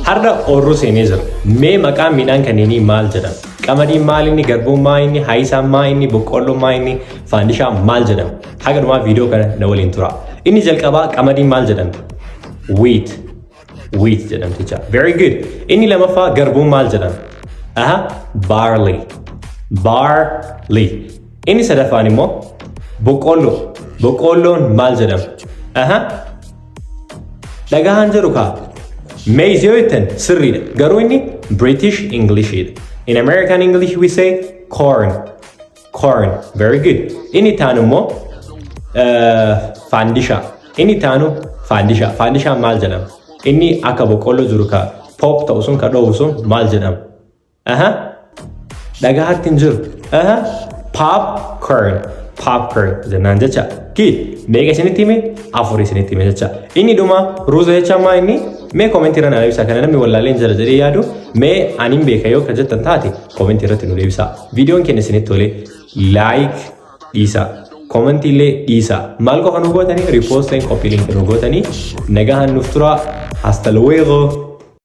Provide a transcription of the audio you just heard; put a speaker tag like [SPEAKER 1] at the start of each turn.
[SPEAKER 1] Har'a oorruu seenee jira. Mee maqaan midhaan kanneenii maal jedhama? Qamadiin maal inni, garbuun maal inni, haayisaan maal inni, boqqoolloon maal inni, faandishaan maal jedhama? Haga dhumaa viidiyoo kana na waliin tura. Inni jalqabaa qamadiin maal jedhamti? Wheat. Wheat jedhamti jecha. Very good. Inni lamaffaa garbuun maal jedhama? Aha, barley. Barley. Inni sadaffaan immoo boqqoolloo. Boqqoolloon maal jedhama? Aha. Dhagahaan jedhu kaa. Maize yoo jettan sirriidha. Garuu inni British Englishidha. In American English we say corn. Corn. Very good. Inni taanu immoo faandishaa. Inni taanu faandishaa. Faandishaan maal jedhama? Inni akka boqqoolloo jiru ka pop ta'u sun, ka dho'u sun maal jedhama? Aha. Dhagahaatti hin jiru. Aha. Popcorn. Popcorn jennaan jecha. Good. Meeqa isinitti hime? Afur isinitti hime jecha. Inni dhuma ruuza jecha maa inni? Mee koomentii irra na deebisaa. Kana namni wallaalee hin jira jedhee yaadu, mee ani hin beeka yoo ka jettan taate, koomentii irratti nu deebisaa. Viidiyoon keenya isinitti tole, like dhiisaa. Koomentii illee dhiisaa. Maal qofa nu gootanii? Repost and copy link nu gootanii, nagahaan nuuf tura. Hasta luego.